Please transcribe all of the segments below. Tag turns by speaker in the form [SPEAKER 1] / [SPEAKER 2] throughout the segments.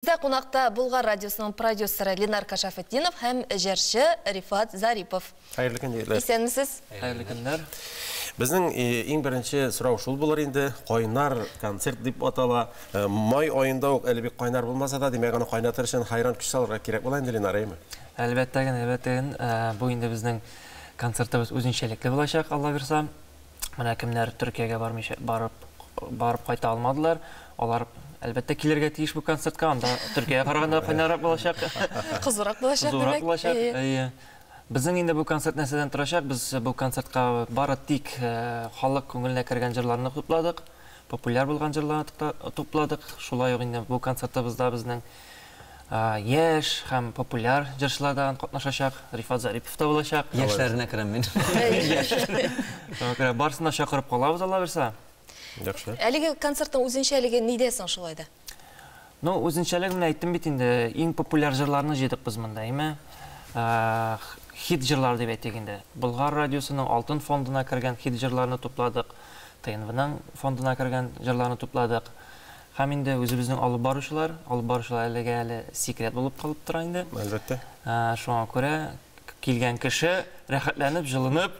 [SPEAKER 1] Бездә кунакта Болгар радиосының продюсеры Ленар Кашафетдинов һәм җырчы Рифат Зарипов.
[SPEAKER 2] Хәерле көн, егетләр.
[SPEAKER 1] Исәнмесез.
[SPEAKER 3] Хәерле көннәр.
[SPEAKER 2] Безнең иң беренче сорау шул булыр инде. Кайнар концерт дип атала. Май аенда ук әле бик кайнар булмаса да, димәк, аны кайнатыр өчен хәйран көч салырга кирәк була инде, Ленар, әйеме?
[SPEAKER 3] Әлбәттә генә, әлбәттә генә. Бу инде безнең концертыбыз үзенчәлекле булачак, Алла бирса. Менә кемнәр Төркиягә бармыйча барып барып кайта алмадылар, алар әлбәттә килергә тиеш бу концертка. Анда Төркиягә караганда кайнаррак булачак.
[SPEAKER 1] Кызурак булачак,
[SPEAKER 3] Кызурак булачак. Әйе. Безнең инде бу концерт нәрсәдән торачак? Без бу концертка бары тик халык күңеленә кергән җырларны тупладык, популяр булган җырларны тупладык. Шулай ук инде бу концертыбызда безнең Яшь һәм популяр җырчылар да катнашачак. Рифат Зарипов та булачак.
[SPEAKER 4] Яшьләренә керәм мин.
[SPEAKER 3] Шуңа күрә барысын да чакырып калабыз, Алла бирса.
[SPEAKER 2] Яхшы.
[SPEAKER 1] Әлеге концертның үзенчәлеге нидә соң шулай да?
[SPEAKER 3] Ну, үзенчәлеге менә әйттем бит инде, иң популяр җырларны җыйдык без монда, әйме? Хит җырлар дип әйтик инде. Болгар радиосының алтын фондына кергән хит җырларны тупладык, ТНВның фондына кергән җырларны тупладык. Һәм инде үзебезнең алып баручылар, алып баручылар әлегә әле секрет булып калып тора инде.
[SPEAKER 2] Әлбәттә.
[SPEAKER 3] Шуңа күрә килгән кеше рәхәтләнеп, җылынып,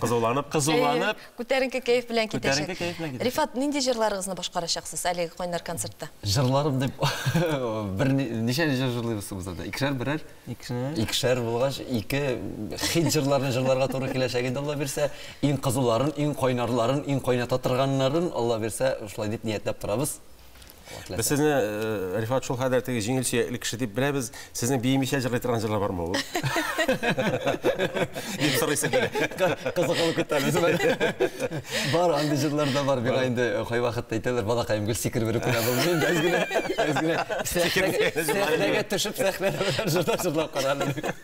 [SPEAKER 2] кызуланып,
[SPEAKER 3] кызуланып,
[SPEAKER 1] күтәренке кәеф белән китәчәк.
[SPEAKER 3] Күтәренке кәеф белән китәчәк.
[SPEAKER 1] Рифат, нинди җырларыгызны башкарачаксыз әлеге кайнар концертта?
[SPEAKER 4] Җырларым дип бер ничә җыр җырлыйбыз соң без анда? Икешәр, берәр?
[SPEAKER 3] Икешәр.
[SPEAKER 4] Икешәр булгач, ике хит җырларны җырларга туры киләчәк инде, Алла бирсә. Иң кызуларын, иң кайнарларын, иң кайната торганнарын, Алла бирсә, шулай дип ниятләп торабыз. Алла теләсә.
[SPEAKER 2] Без сезне, Рифат, шул хәдәр теге җиңел сөякле кеше дип беләбез. Сезнең биемичә җырлый торган җырлар бармы ул? Дип сорыйсы килә.
[SPEAKER 4] Кызык булып китте әле үземә. Бар, андый җырлар да бар. Миңа инде кайвакытта әйтәләр, балакаем, гел сикереп йөреп кенә булмый инде, әз генә, әз генә сәхнәгә, сәхнәгә төшеп, сәхнәдә берәр җырда җырлап кара әле.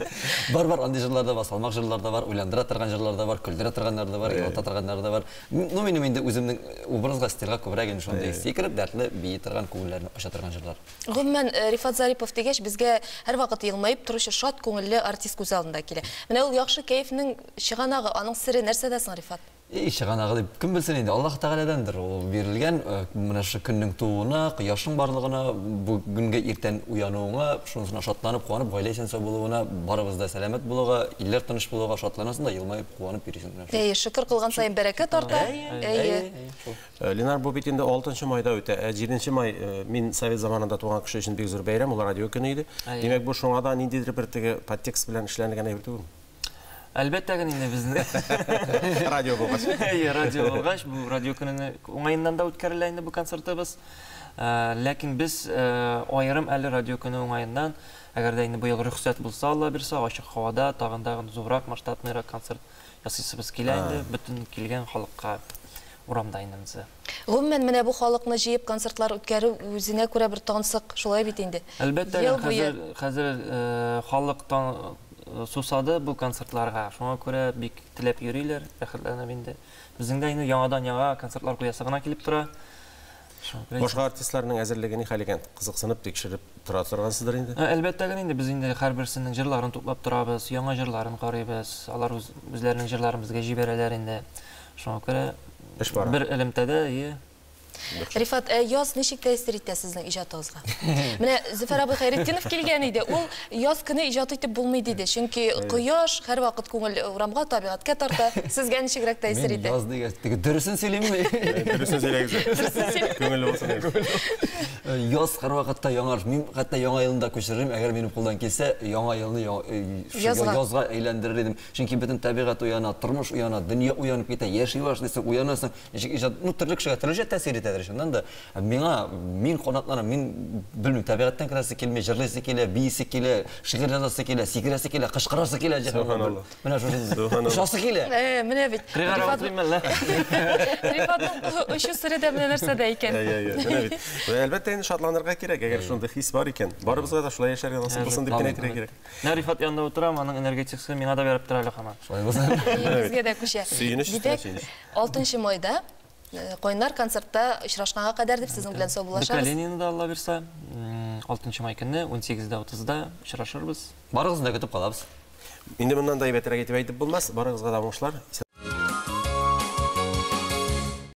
[SPEAKER 4] Бар, бар, андый җырлар да бар, салмак җырлар да бар, уйландыра торган җырлар да бар, көлдерә торганнар да бар, елата торганнар да бар. Ну, минем инде үземнең образга, стильгә күбрәк инде шундый сикереп, дәртле бии торган, күңелләрне ача торган җырлар.
[SPEAKER 1] Гомумән, Рифат Зарипов дигәч, безгә һәрвакыт елмаеп торучы шат күңелле артист күз алдында килә. Менә ул яхшы кәефнең чыганагы, аның сере нәрсәдә соң, Рифат?
[SPEAKER 4] И, чыганагы дип, кем белсен инде, Аллаһ Тәгаләдәндер ул бирелгән, менә шушы көннең тууына, кояшның барлыгына, бүгенге иртән уянуыңа, шунысына шатланып, куанып, гаилә исән-сау булуына, барыбыз да сәламәт булуга, илләр тыныч булуга шатланасың да, елмаеп, куанып йөрисең менә шул.
[SPEAKER 1] Әйе, шөкер кылган саен бәрәкәт арта. Әйе.
[SPEAKER 4] Әйе, шул.
[SPEAKER 2] Ленар, бу бит инде алтынчы майда үтә. Ә җиденче май, мин совет заманында туган кеше өчен бик зур бәйрәм, ул радио көне иде. Димәк, бу шуңа да ниндидер бер теге подтекст белән эшләнелгән әйбер түгелме?
[SPEAKER 3] Әлбәттә генә инде безне.
[SPEAKER 2] Радио булгач.
[SPEAKER 3] Әйе, радио булгач, бу радио көненә уңаеннан да үткәрелә инде бу концертыбыз. Ләкин без аерым әле радио көне уңаеннан, әгәр дә инде быел рөхсәт булса, Алла бирсә, ачык һавада тагын да зуррак, масштабныйрак концерт ясыйсыбыз килә инде, бөтен килгән халыкка урамда инде монысы.
[SPEAKER 1] Гомумән, менә бу халыкны җыеп концертлар үткәрү үзенә күрә бер тансык, шулай бит инде?
[SPEAKER 3] Әлбәттә,
[SPEAKER 1] Ел буе.
[SPEAKER 3] хәзер, хәзер халык сусады бу концертларга, шуңа күрә бик теләп йөриләр, рәхәтләнеп инде. Безнең дә инде яңадан-яңа концертлар куясы гына килеп тора. Шуңа күрә
[SPEAKER 2] Башка артистларның әзерлеге ни хәл икән? Кызыксынып, тикшереп тора торгансыздыр инде?
[SPEAKER 3] Әлбәттә генә инде, без инде һәрберсенең җырларын туплап торабыз, яңа җырларын карыйбыз, алар үзләренең җырларын безгә җибәрәләр инде. Шуңа күрә
[SPEAKER 2] Эш бара.
[SPEAKER 3] Бер элемтәдә, ие.
[SPEAKER 1] Рифат, ә яз ничек тәэсир итә сезнең иҗатыгызга? Менә Зөфәр абый Хәйретдинов килгән иде, ул яз көне иҗат итеп булмый диде, чөнки кояш, һәрвакыт күңел урамга, табигатькә тарта. Сезгә ничегрәк тәэсир
[SPEAKER 4] Мин
[SPEAKER 1] итә?
[SPEAKER 4] яз дигәч, теге дөресен сөйлимме?
[SPEAKER 2] Дөресен сөйләгез.
[SPEAKER 1] Дөресен сөйлә.
[SPEAKER 2] Күңелле булсын инде.
[SPEAKER 4] Яз һәрвакытта яңарыш. Мин хәтта Яңа елны да күчерер идем, әгәр минем кулдан килсә, Яңа елны
[SPEAKER 1] Язга.
[SPEAKER 4] язга әйләндерер идем. Чөнки бөтен табигать уяна, тормыш уяна, дөнья уянып китә, яши башлыйсың, уянасың. Ничек иҗат, ну, төрле кешегә төрлечә тәэсир итәдер, чыннан да. Ә миңа, мин канатланам, мин, белмим, табигатьтән керәсе килми, җырлыйсы килә, биисе килә, шигырь язасы килә, сикерәсе килә, кычкырасы килә җиһанга.
[SPEAKER 2] Сөбханалла.
[SPEAKER 4] Менә шушы
[SPEAKER 2] Сөбханалла.
[SPEAKER 4] очасы килә.
[SPEAKER 1] Э, менә бит.
[SPEAKER 3] Кырыйга
[SPEAKER 1] Рифат
[SPEAKER 3] утырыйм әллә?
[SPEAKER 1] Рифатның очу сере дә менә нәрсәдә икән.
[SPEAKER 2] Әйе, әйе, менә бит. Әлбәттә, инде шатланырга кирәк, әгәр шундый хис бар икән. Барыбызга да шулай яшәргә насыйп булсын дип кенә әйтергә кирәк.
[SPEAKER 3] Менә Рифат янында утырам, аның энергетикасы миңа да бәреп тора әле һаман.
[SPEAKER 4] Шулай булса.
[SPEAKER 1] Безгә дә күчә.
[SPEAKER 2] Сөенеч өстенә
[SPEAKER 1] Димәк,
[SPEAKER 2] сөенеч.
[SPEAKER 1] 6 майда кайнар концертта очрашканга кадәр дип сезнең белән саубуллашабыз.
[SPEAKER 3] ДК Ленина да Алла бирса, 6 май көнне 18:30да очрашырбыз.
[SPEAKER 4] Барыгызны да көтеп калабыз.
[SPEAKER 2] Инде моннан да әйбәтрәк итеп әйтеп булмас. Барыгызга да уңышлар.